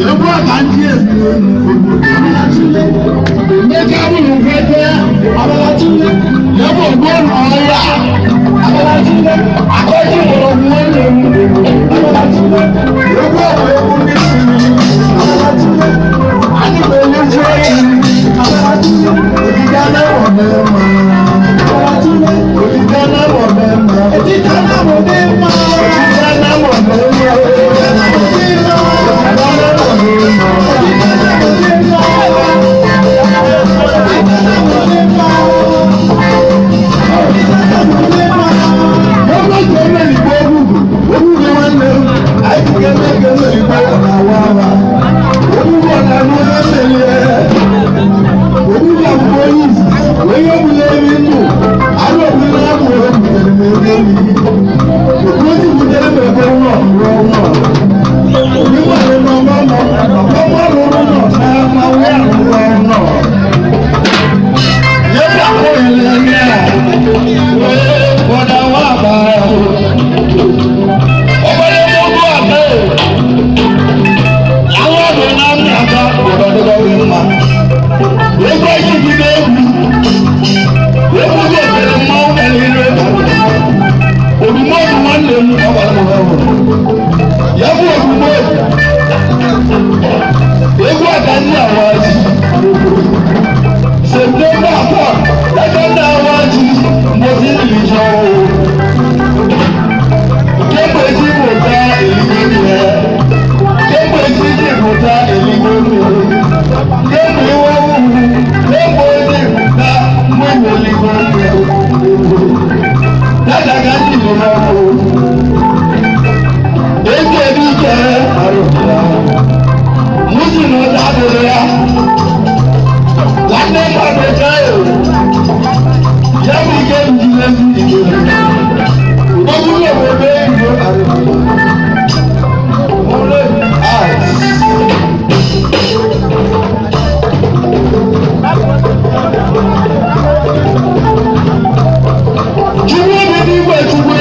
Egwu a ka ndị Emeka bụrụ kwete ya bụ ogbo na ọya akọji mgbọrọgwụ nwanne m. Egwu a bụ egwu ndị mmiri anyị na-elezi oyi ogige anabọ mma, ogige anabọ mma, ogige anabọ mma, ogige anabọ mma, ogige anabọ mma. Egwu aka ndị awa ji September 4 lẹ́jọ́ ní awa ji mo ti ń lè jọ o. Kemgbe ji pụta eluigwe, kemgbe ji ji pụta eluigwe, kemgbe iwe ugwu, kemgbe ji pụta mgbe eluigwe, dada ka ndị lụrụ ọkụ. Ezi ebe ike arụpụta. Musi na ọta adịrị ya. Nwanne mmadụ ka ya bụ ike njide ike. Ogburu obodo ego arụpụta. Ụlọ ice. Chukwu obi n'igwe, Chukwu e.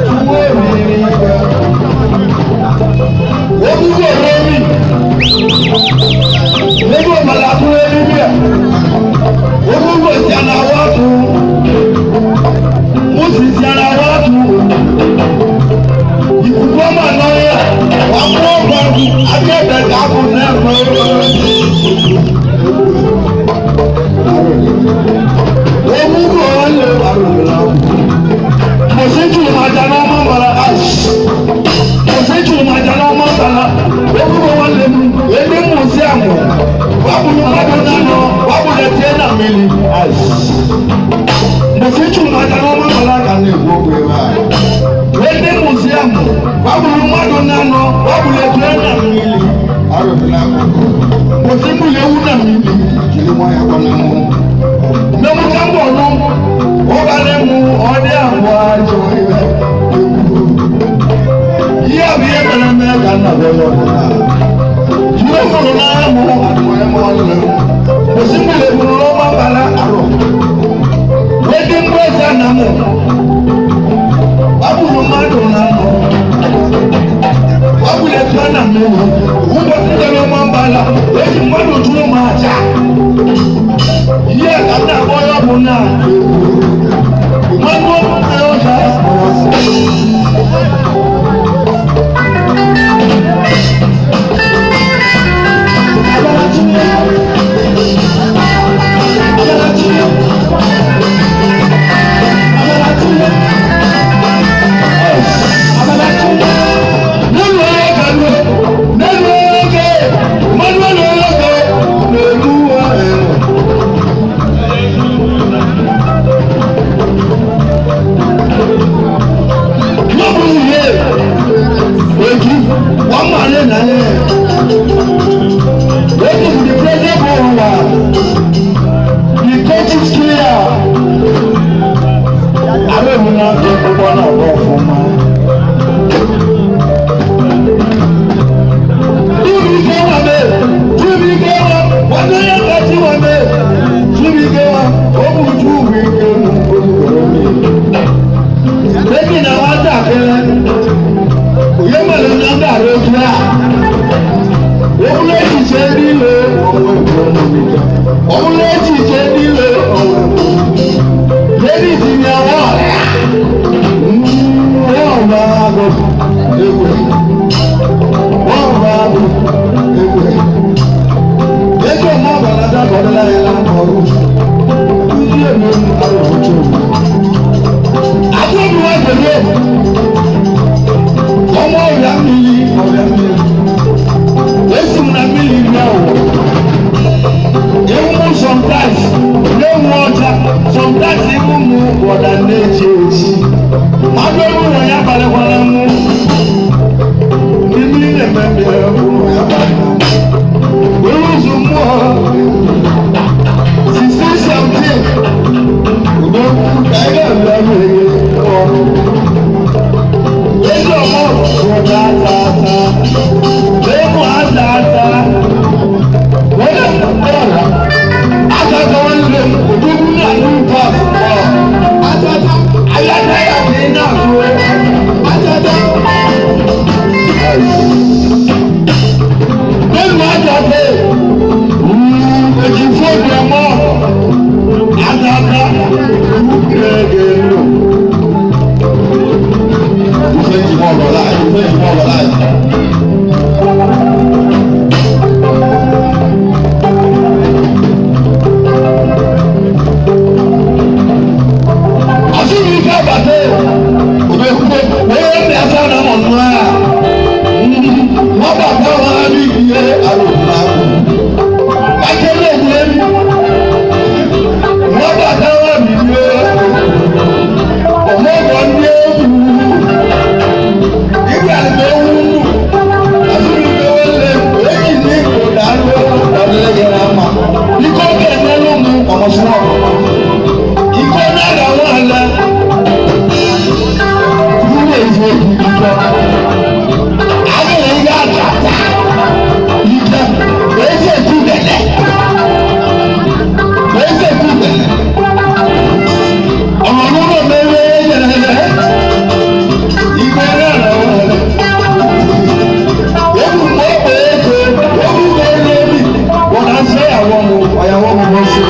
Chukwu obi n'igwe. Ogbugbu olórí. Nígbà ọ̀bàlà fún eluigwe. Ogbugbu si ala wọ́ọ̀tù. Musi si ala wọ́ọ̀tù. Ikuku ọmọ náà wà mú ọgbà akẹ́kẹ̀ẹ́ káàbù náà mọ́. Ogbugbu ọ̀lẹ́ Mọ̀sẹ́jù máa náà mọ́ mọ́ra. Mọ̀sẹ́jù máa náà mọ́ sàlá. Ogbugbu wọn lè mú. Èdè mú sí àmọ̀. Wàbùnú mmadụ náà wàbùnú ẹtì náà mmiri. Mọ̀sẹ́jù máa náà mọ́ mọ́ra ka na-ekwu okwu ebe a. Èdè mú sí àmọ̀. Wàbùnú mmadụ náà wàbùnú ẹtì náà mmiri. Mọ̀sẹ́jù ewu náà mmiri. Mẹ́mú ká ń bọ̀ nù. Ó bá lè mú ọdẹ àwọn àjọ ìwẹ̀. Ihe a bụ ihe mere eme ka nna bụ onye ọbụla. Jiri mụrụ n'amụ àdụmọ eme ọlụ. Kwụsị mmiri bụrụ n'ọma mbala arụ. Wedi mgbe eze na mụ. Waburu mmadụ na mụ. Waburu etu na mmiri. Ụbọchị ndere ọma mbala. Eji mmadụ jụrụ m aja. Ihe ka m na-akpọ ya bụ na. Mmanụ ọcha. ọrụ. Ndị eme m arụ ọjọọ. Adébí wá pẹ̀lú ọmọ ọ̀rẹ́ mmiri ọ̀rẹ́ mmiri. Esi m na mmiri bịa ụwa. Ewu m sometimes na-enwe ọcha, sometimes ibu m wọda na-echi echi. Mmadụ ewu nwe ya balịkwara mụ. Ndị mmiri na-eme mmiri ụlọ ya balịkwara mụ. Were ụzọ mmụọ 16 17 udo ka anyị ga-abịa mmiri ọrụ. Ezi ọmọ wọda ata ata. Emu ata ata. Wọ́n ọ̀rọ̀ atata wọn lé odogwu náà ní nǹkan ọ̀ atata ayataya ní náà tó atata. Nínú atata èjì fóònù ẹ̀mọ́ atata gẹ́gẹ́ lò. Ìfẹ́ jìmọ̀ lọ láì, ìfẹ́ jìmọ̀ lọ láì. Ọsùn ká bàtẹ́ òbẹ̀kúgbẹ́ wọ́n ní asa náà mọ̀ nù á wọ́n bàtà wọn á bí iye àlòkù náà bàtẹ́ lẹ́gbẹ̀ẹ́ mi wọ́n bàtà wọn bí iye ọmọdé ní ewu ìgbà tó wú àtúntò ìgbà wọ́n lé èyí ní kò dàrú ọ̀dẹ́lẹ́gẹ̀ náà mà ikọ́ kẹ̀kẹ́ ló mú ọmọ sún ọ̀rọ̀ ikọ́ náà làwọn àlẹ́ wúlò ìfọ̀ ìdíjọ́ ayẹyẹ yá àtàtà ìjẹ èyí èkú bẹ̀lẹ̀ èyí èkú bẹ̀lẹ̀ ọ̀rọ̀ lórí mẹ́rẹ́ yẹlẹ ìgbẹ́ náà làwọn àlẹ́ ewu mọ́ pé ètò ewu mẹ́rẹ́ mi wọ́n á ṣe àwọn ọmọ ọ̀yàwó ọmọ wọn ṣe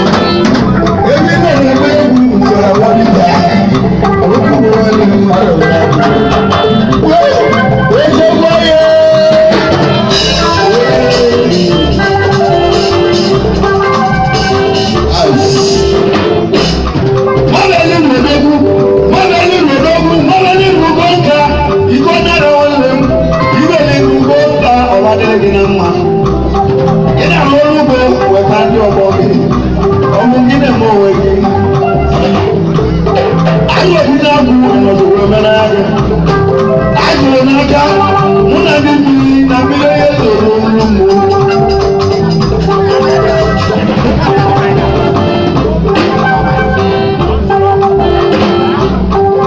èmi náà ní ẹgbẹ́ ewu ìyàwó nígbà òkú mi wọ́n lé ní ọ̀rọ̀ wọn. Wẹ́ẹ́ wáyé. Mọ́lẹ̀ ní ìròdógún, mọ́lẹ̀ ní ìròdógún, mọ́lẹ̀ ní ìrògbóǹkà, ìkọ́ náírà wọn lè mú, ìwé ní ìrògbóǹkà ọ̀bá délé náà mú wa. Ị na-arụ ọrụ ugbo weta ndị ọgbọ gị, ọmụ gị na-eme onwe gị. Anyị ebi na-agwụ ọnọdụ wee mere gị. Anyị jụrụ n'aka mụ na ndị mmiri na mmiri onye toro olu mụ.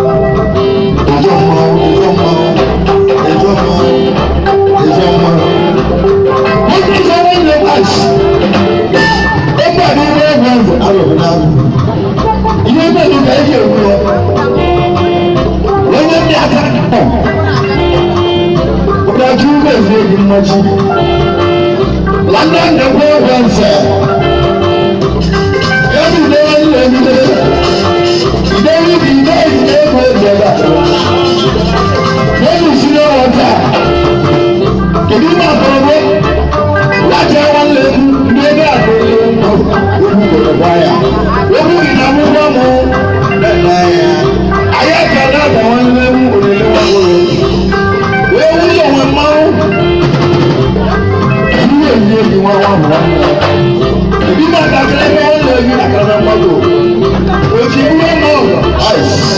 Ejọ mmanwụ, ejọ mmanwụ, ejọ mmanwụ, ejọ mmanwụ. Wọ́n ti sọ wọ́n lé wáṣí. Ó gbà ní ilé ẹ̀rọ ẹ̀rọ alọ̀bí náà. Ihe mẹ́rin ka eji egwu ya. Onye ndị aka nọ. Ụdachi ugbo ezi eji mmachi. London na-ekwe egwu nse. Ebi idewe nle egide. Idewe ibi ide ejide egwu eji ebe a. N'elu si n'ọta. Kedu ime akọrọgbo? Láti àwọn lẹ́kú ní ẹgbẹ́ àgbélé ewu gbọdọ̀ bá yà. Ewu ìdààmú bá mu ẹ̀nà yà. Ayé ẹ̀ka náà tàwọn lẹ́mú òrèlé wọn lóore. Ewu yẹ wọn máa ń. Ewu èyí èyí wọn wà wọ́n. Ebi máa ta kẹlẹ́ bí wọ́n lé ebi àkàrà náà mọ́tò. Òtí ewu ẹ̀ náà wọ̀ áìsì.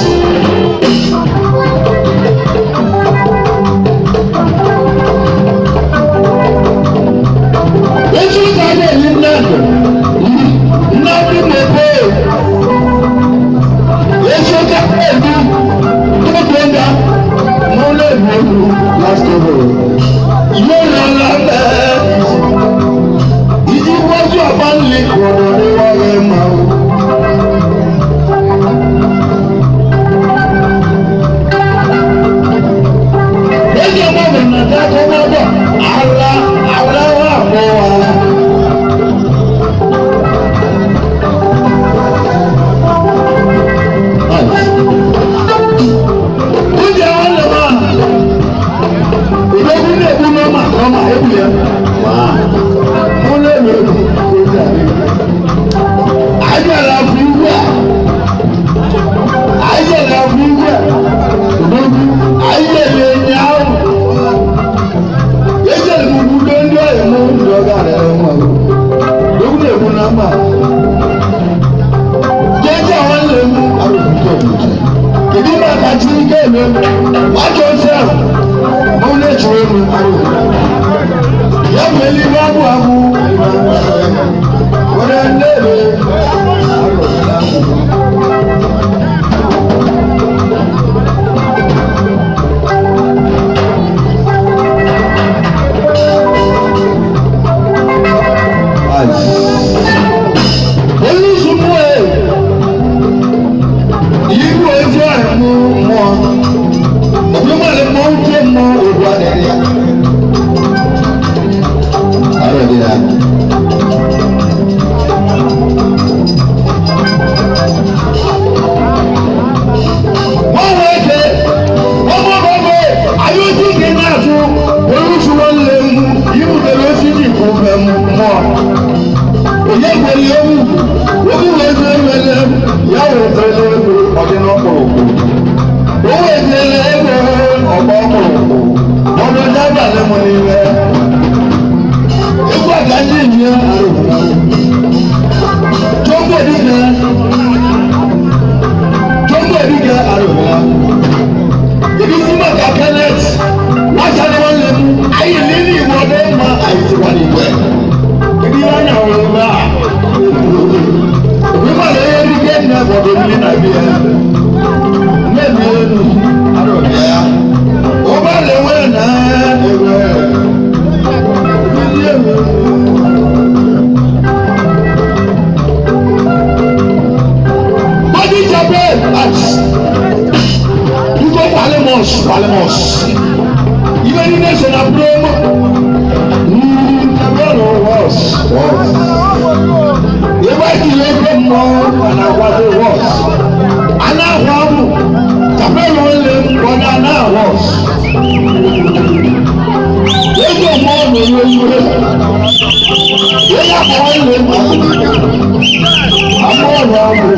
Echi ka a na-eli nnadụ nnadụ na-ebe echi ka a na-eli oge nga n'ụlọ egwuregwu last over. Ihe rịọla mee iji gwazu ọgba nri gwọrọ n'ịwaghị mma. Ezi ọmọ bẹ̀rẹ̀ na ta kọ́ mọ́ bọ̀ ala ala wà bọ̀ wá. Oúnjẹ wọn lè máa. wetere ego ọdị n'ọkpụrụkpụ. O wetere ego ọgba ọkpụrụkpụ. Ọdụ ndị abalị m n'ime. Egwu a ka ndị nye arụrụ. Jọmbo dike. Jọmbo dike arụrụ. Ibi sí maka Kenneth. Wáṣà ni wọ́n lè mú. Ayé lílì ìwọ́dé mọ àìsíwá n'ìwẹ̀. Ibi wọn nà wọ́n bá. Òbí mà lè yẹ ní kéènì náà bọ̀dọ̀ nílé nàbí ẹ. Nẹ́ẹ̀mí ẹnu arọ̀ yá. Ó bá lè wẹ̀ náà ẹ̀wẹ̀. Nílé ẹ̀wẹ̀. Bọ́dí jàbẹ́ àti Ugo Palemos Palemos. Ibe ní nẹ́sẹ̀ na promo. Jàbẹ́ wọ́s wọ́s. Ebe a jiri ego mmụọ mana akwado wọ́s. A na-ahụ abụ jàbẹ́ ló lé ọ na na wọ́s. Ego mmụọ na-ewe iwe. Onye akpọrọ ile mma. Amụ ọrụ abụ.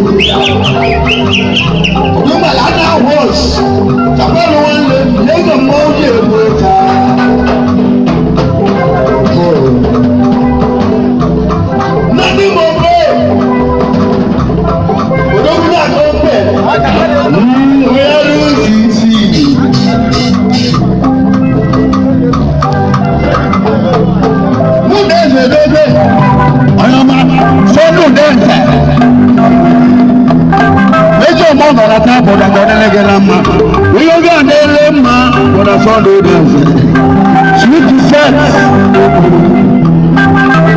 Ogbemala na wọ́s. Jàbẹ́ ló lé ego mmụọ ji egbu ka. Nani mo pé odogwu náà tó ń pè wẹ́rù títì. Mú dẹ́sẹ̀ dóde, ọ̀yọ́mà sọ́nù dẹ́sẹ̀. Méjì ọmọ ọ̀nà tá bọ̀dà gbọ́dọ̀ lẹ́gẹ̀ la ma. Wíyọ́ bí àdé lé ma bọ̀dà sọ́nù dẹ́sẹ̀. Sweet set.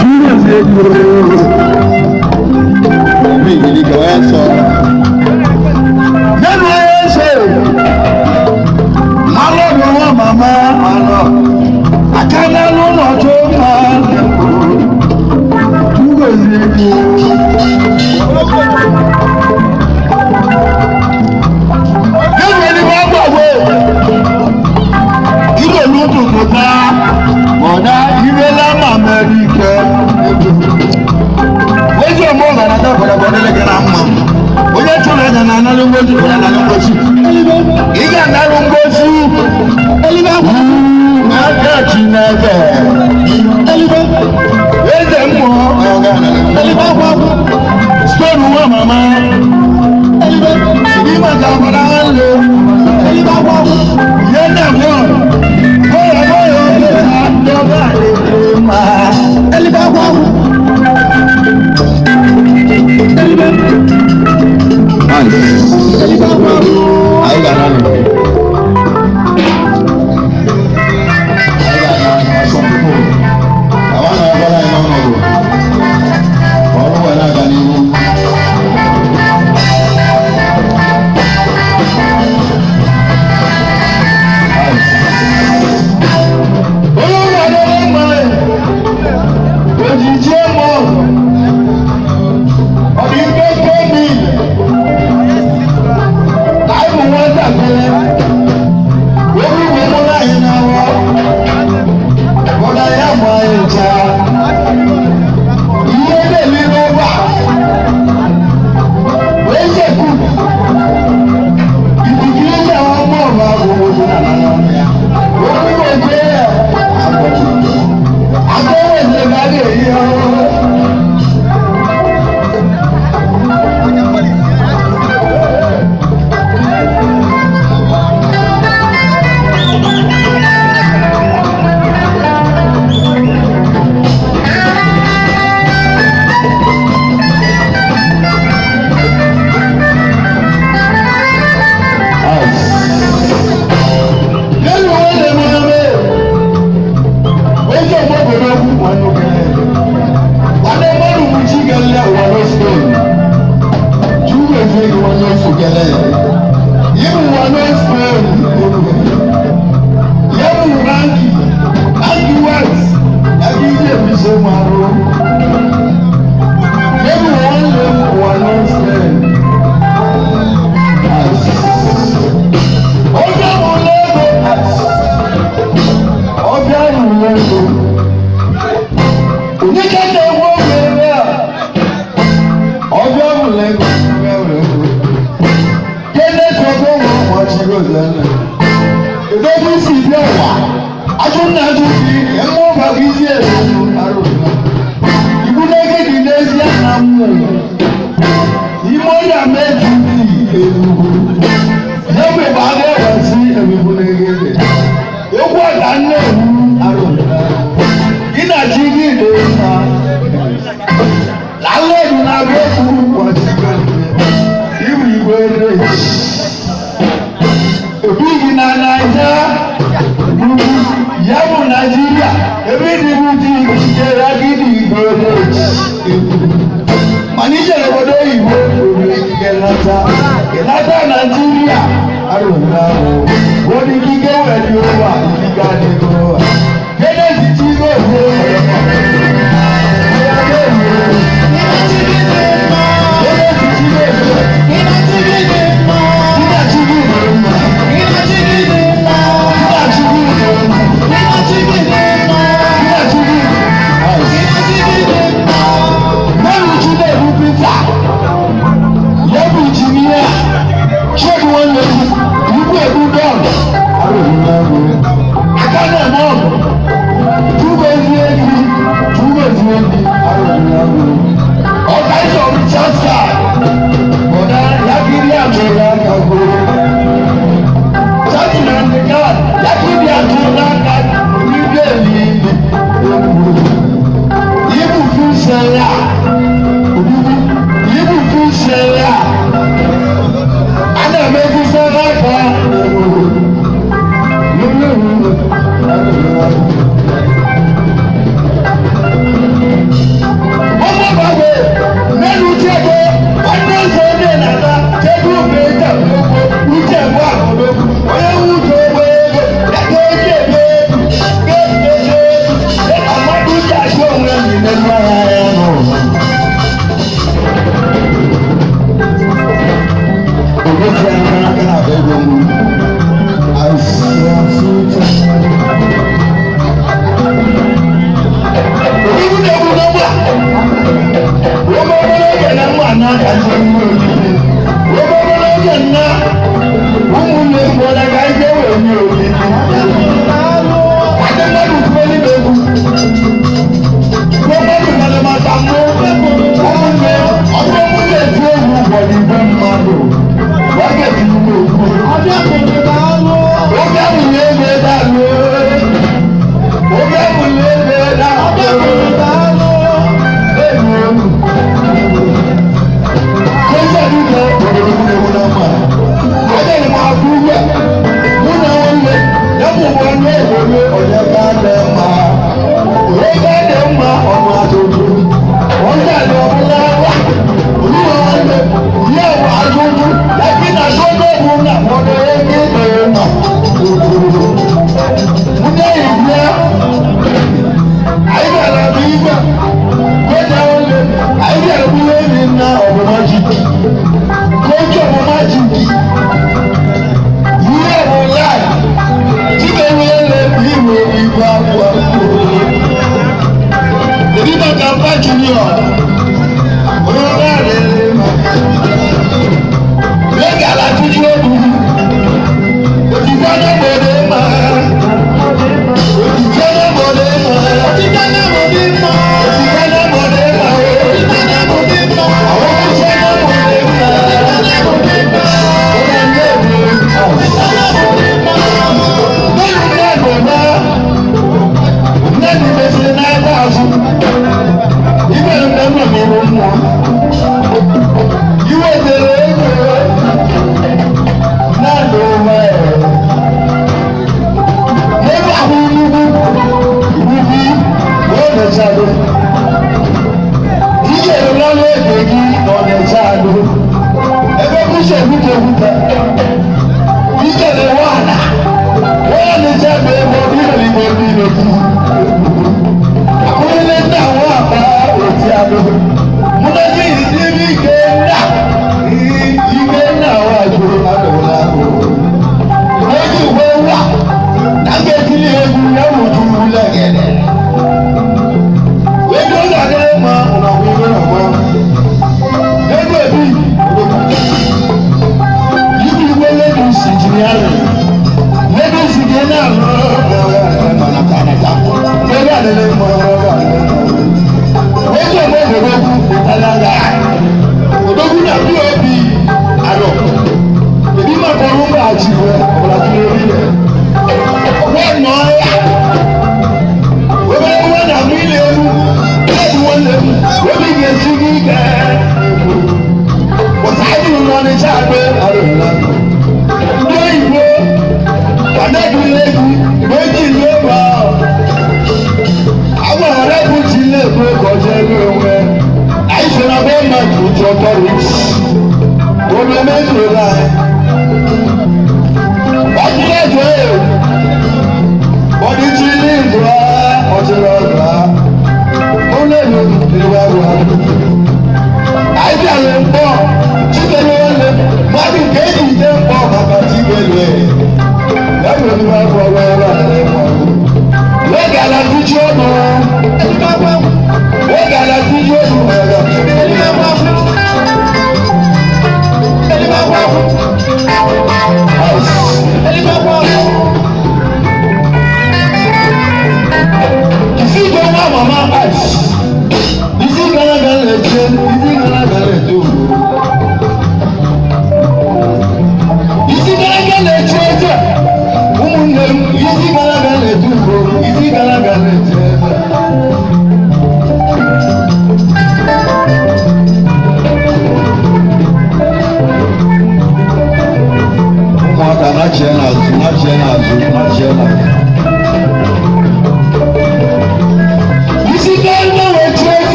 Julius Bí ìdílé kan ẹ sọ. Nínú ayé ṣe, alọ́dún wọn màmá àlọ́. Akẹ́lẹ́ ló lọ tó máa ń túbọ̀ sí ebi. Nínú ẹni wọ́n gbàgbé, ìlò ló dùn kó bá ọ̀dà ìrẹ́lá màmẹ́ríkẹ́. Ezi ọmọ ọ̀gá na bọ̀dọ̀ bọ̀dọ̀ lẹ́gẹ̀ na mma. Onye chụrụ aja na analụ ngozi bụrụ analụ ngozi. Ị ga-analụ ngozi n'aka Chineke. Eze mmụọ stone nwa mama. Ibi maka ọbara nle. Ihe na-agwọ. Bóyá bóyá ó dọ́gba lè ma. Anyị ga-ana. Anyị ga-ana. Ajụ nna ajụ gị, mmụọ maka isi elu arụ. Ibu n'ege dị n'ezie na mmụ. Ime ọrịa mee ti elugu. Ya bụ ịgba aga ewesi ebubu n'ege dị. Egwu ọda nne ewu arụ. Gị na chi gị dị mma. Landlord na-abịa okwu ụbọchị ibu igwe rate. Ebighị na Naija ya bụ Naijiria ebe dị bụ dị ikikere agịdị igwe rate. Mana ijere obodo oyibo nwere ikike nata. Ịnata Naijiria arụrụ ahụ. Wọ́n ikike wẹ̀ ní owó ikike adịghị ụwa. Kenneth Chigozie. Kenneth Chigozie.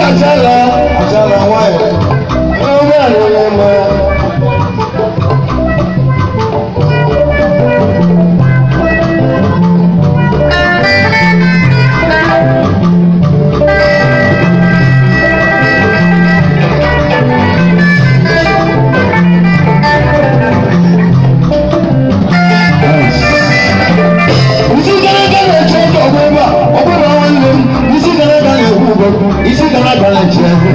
Achala achala nwanyị onye arịrị mma. Isi gara aga na-eche oge ọgwụ ebe a, ọ bụrụ na nwanne m, isi gara aga na-ekwu ụgwọ, isi gara aga na-eche ebe.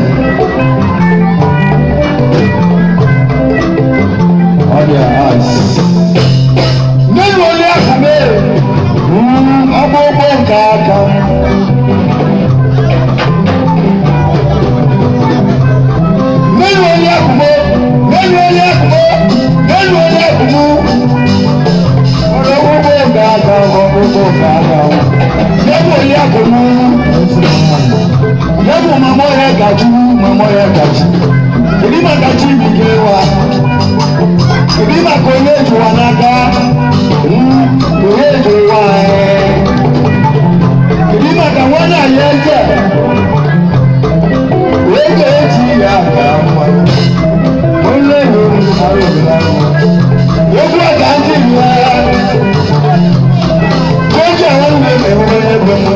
Ọ dị ice. N'elu onye ahụ mee, ọkpụkpụ nke aka m. N'elu onye ahụ mee, n'elu onye ahụ mee, n'elu onye ahụ mụ. Ọkpụkpụ nke aka m, ọkpụkpụ nke aka m. N'elu onye ahụ mụ. Ya bụ mama ya gachu, mama ya gachu. Kedu maka chi ibike wa? Kedu maka onye jụwa n'aka? Onye jụwa anyị? Kedu maka nwanne anyị eze? Ego eji ya ka mma. Onye hụrụ mmadụ ọbụla. Egwu a ka ndị ya. Oge a nwanne m enwere ebe m.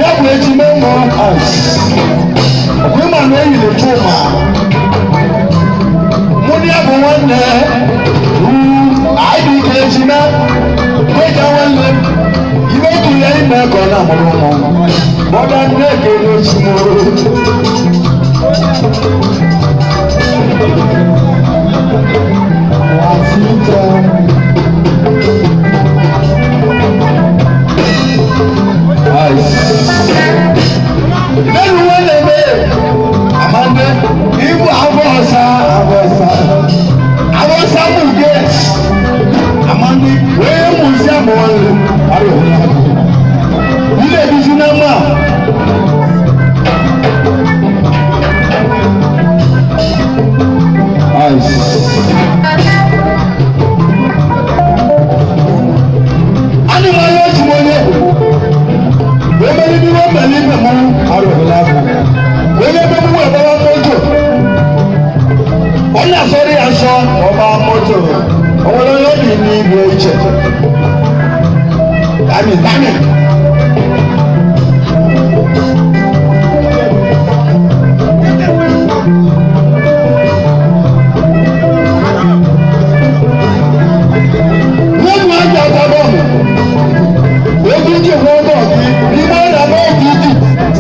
Ya bụ eji mee mmụọ ice. Ọkwa ịma na eyiri Chuma. Mụ na ya bụ nwanne. Anyị dị ike eji mee. Kweja nwanne m. Ibe otu ya ime ka ọ na-amụrụ ụmụ. Bọda nne ekele ochi m. Wasita. Ice. Lẹ́nu wọn lè mẹ́ Amande ibu abọ́ọ̀sá abọ́ọ̀sá abọ́ọ̀sá mú gate Amande wee mú sí àmọ́ wọn lè arọ òun náà ilé ibi sí náà mà. Ice. Animal yóò ti wọlé wọ́n bí wọ́n mẹ́lí bẹ̀ mú arọ̀bìláàbò wọ́n bẹ́ mú ẹ̀bá wa mọ́tò wọ́n yà sọ́rí aṣọ ọba mọ́tò ọwọ́n lọ́yọ́ bí ní ibi ẹ̀jẹ̀ dami dami. Wọ́n mú àjà àtàbọ̀mù ojú ji hụ ọgọ gị n'ime ọrịa n'oge iji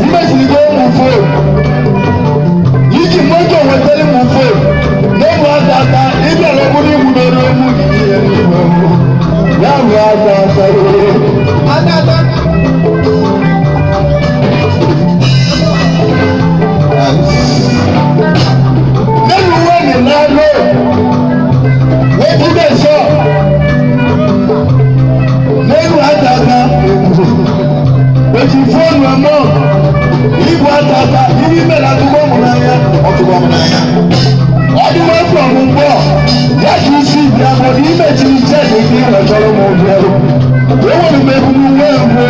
mmesiri gị ụmụ fon iji moto nwetara ụmụ fon n'ụmụ aka aka ịbịara ọbụrụ igbudoro ụmụ gị ihe n'ime ya bụ aka aka. Nínú wẹ́ẹ̀nì náà ló wọ́n ti bẹ̀ sọ n'elu atata eji fóònù ẹmọ igwe atata ihe imere atụgbọ mụ n'anya ọtụgbọ m n'anya ọdụ wepụ ọmụmụ ya ka isi bịa mọdụ imechiri iche dị ka ị chọrọ m obi ọrụ enwere m ebumnuwe mbụ.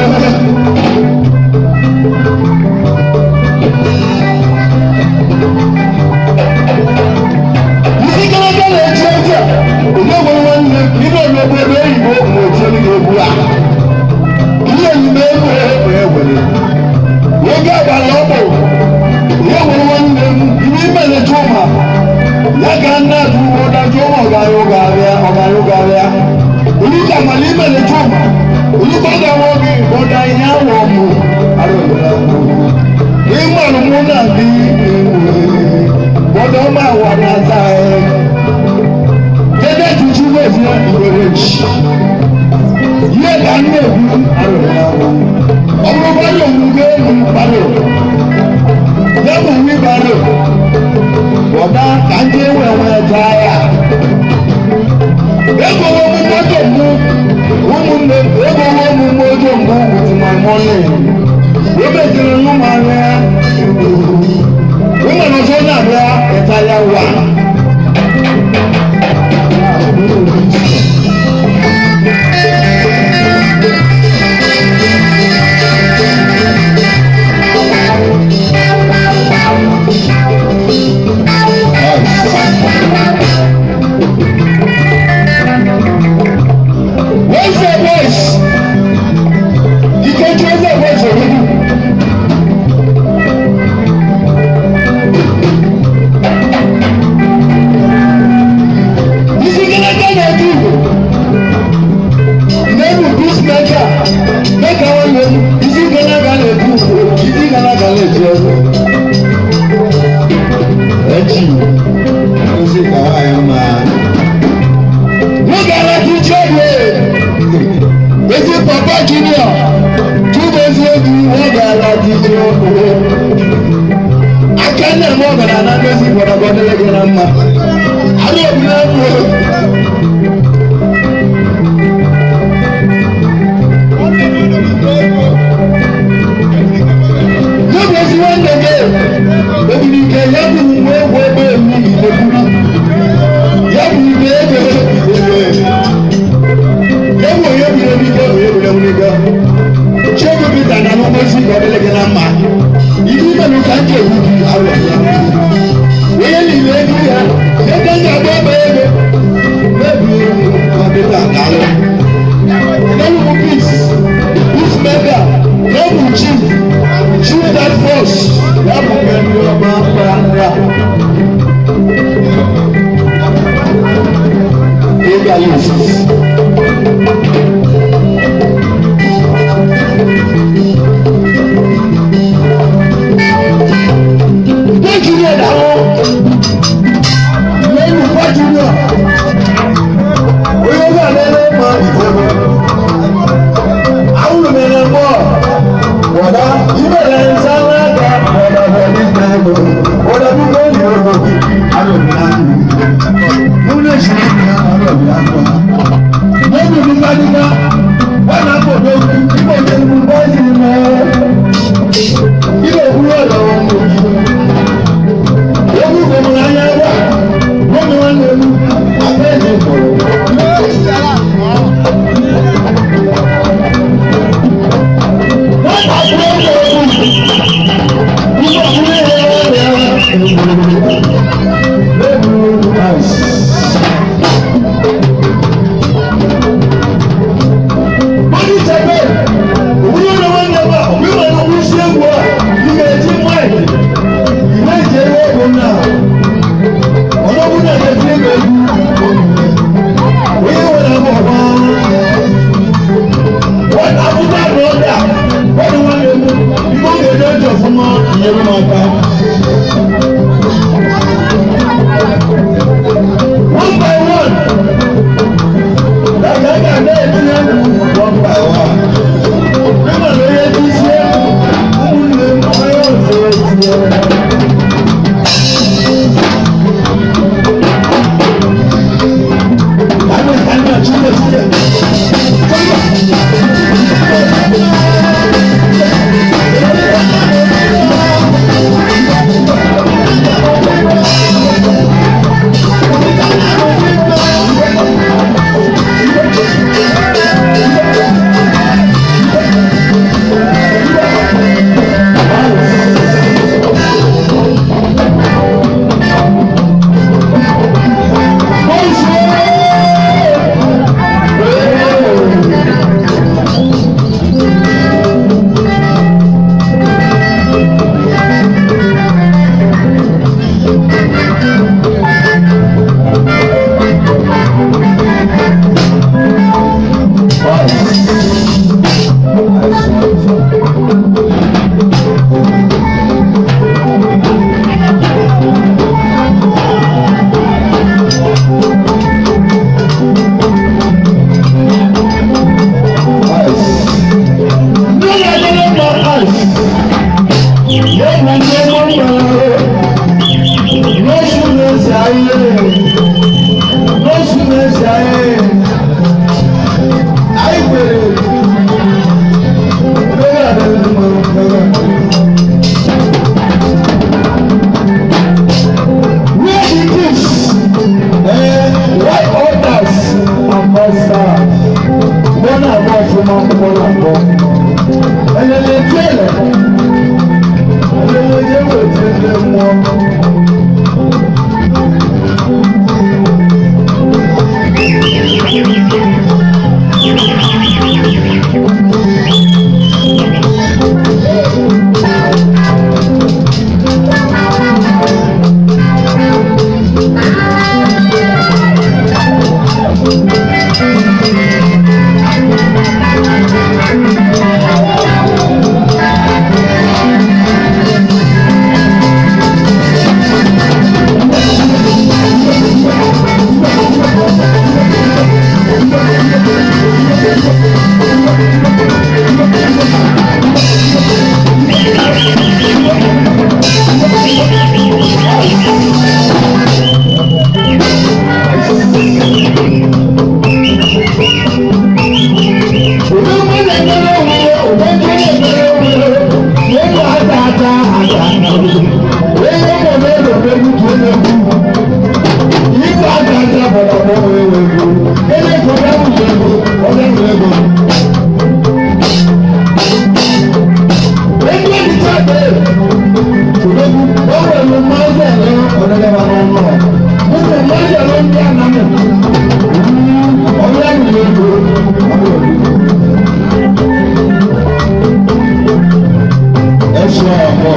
Isi keleke na-echi ezi a onye nwere nwanne ibe emegbu ebe oyibo ma otielu ga-egbu a ihe enyime ego egbe egwere oge abalị ọ bụ ihe nwere nwanne m ihe imere chuma ya ka nna atụ ugbo na chuma ọgarị ụgarịa ọgarị ụgarịa olùkọ́ àmàlí imere chuma olùkọ́ ga-enwe gị bọda ihe awọ mụ ịmalụ mụ na dị bọda ọma awa na asa dede tutu wezi ìwéré jì ihe ka m na-ekwu arụrụ ọ bụrụ baro omume elu baro ya bụ nwi baro bọda ka ndị enwe enwe taa ya egowo m moto mụ ụmụnne m egowo m moto mbụ with my money o meziri ụmụ ahịa ụmụ ọzọ na-abịa ịta ya wa. Aka nne m ọbara na ngozi gwara gị ọdịrị gị na mma. Arụ obi na-egwu. N'oge ezi nwanne gị, ebiri ike ya bụ mgbe egwu ebe elu ilekwuru. Ya bụ ike ebe ebe. Ya bụ onye biri ike onye biri ike. Chiego Peter na ngozi ka ọ dịrị gị na mma. Ihe ime ka m ji egwu gị arụ ya. Onye niile ego ya, ego m ga-agba ebe ego. Mebi ma Peter daalụ. Enelu m peace, peace maker, ya bụ chief, chief that force, ya bụ nke ndị ọma mba nra. Egalist. Thank you, Lord. Lẹ́nu fájú náà, oyè wà lẹ́nu ma ìfọ̀mọ́. Àwọn olùmẹ̀rẹ̀ mọ̀ wọ̀dà ìbẹ̀rẹ̀ nsánná ga wọ̀dà wọ̀dí gbẹ̀gbẹ̀ wọ̀dà dúgbò ní ọ̀rọ̀ alòmìnira. Múlẹ̀ ìṣẹ̀lẹ̀ ní alòmìnira. Lẹ́nu ní Fadíkà, wọ́n náà kò tó ibò tó ń bọ́ sí mọ́. Ibò kúrò lọ́wọ́ mọ̀ yìí. Ewu kò mọ̀ anya wá, wọ́n mi wá lẹ́nu, abẹ́ ìdè kọ̀ọ̀. One by one. One by one. Nígbà tó yẹ kí ṣe ụmụnne m onye ọzọ etinye. Ihe mọ̀ n'elu egwu ka onye egwu. Ife aka aka bọ̀dọ̀ bụ onye egwu. Onye egwu ya bụ ego, onye nwe ego. Egwu ejicha dị. Odogwu, o nwere mmadụ ele ọdịdaba n'ụlọ. Ụmụ mmadụ ele ndị anamụ. Onye nwe ego, onye egwu. Ẹ̀ṣọ́ ọ̀pọ̀.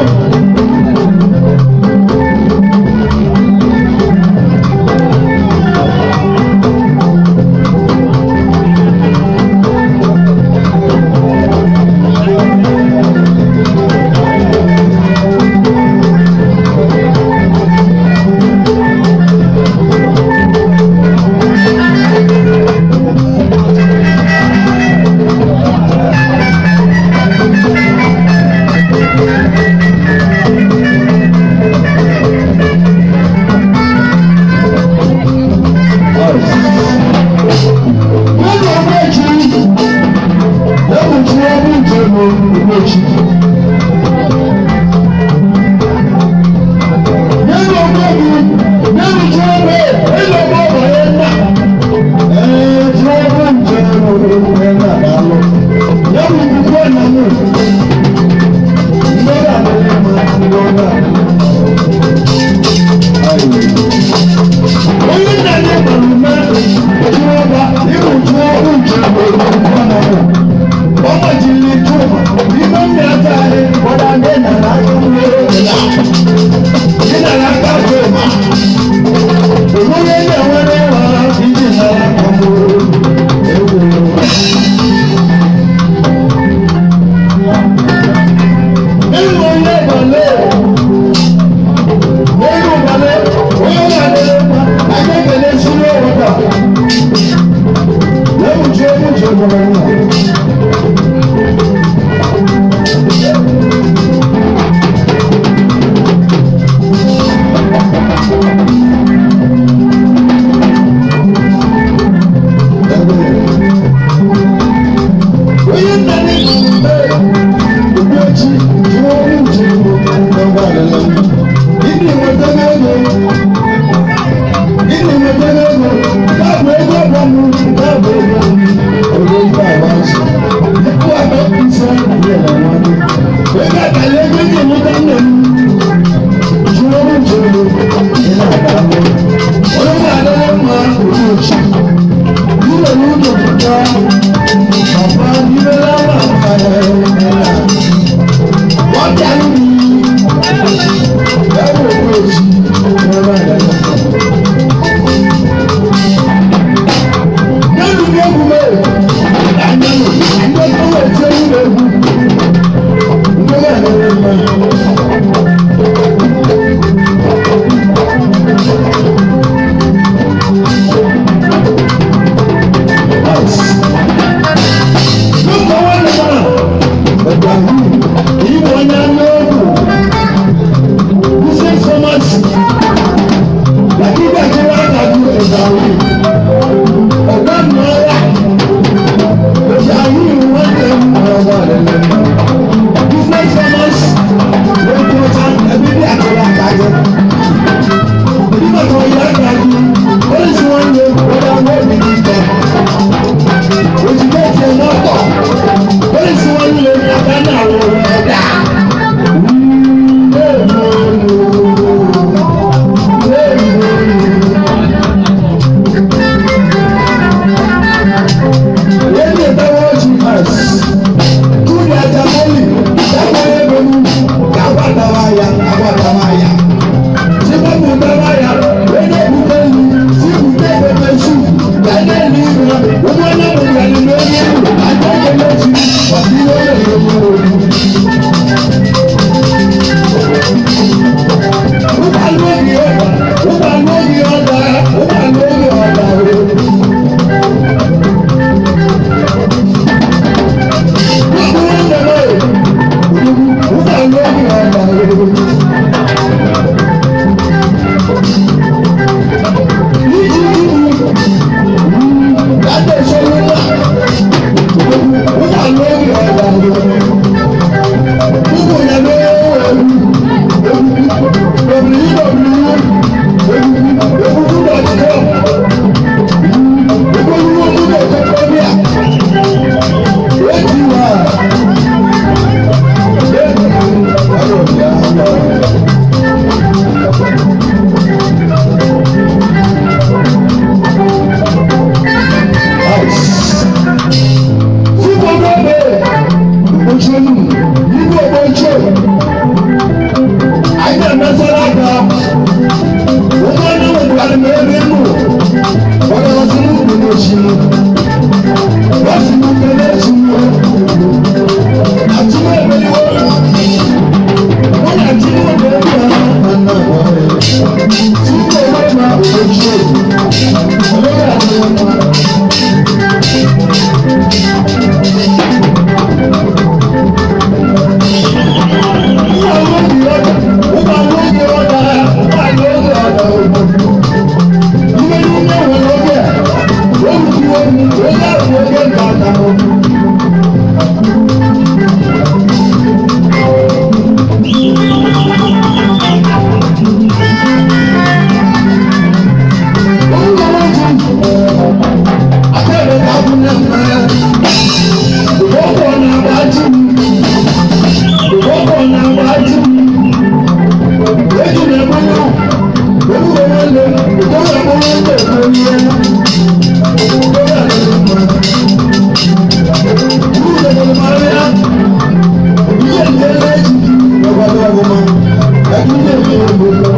Ka ị na-eme.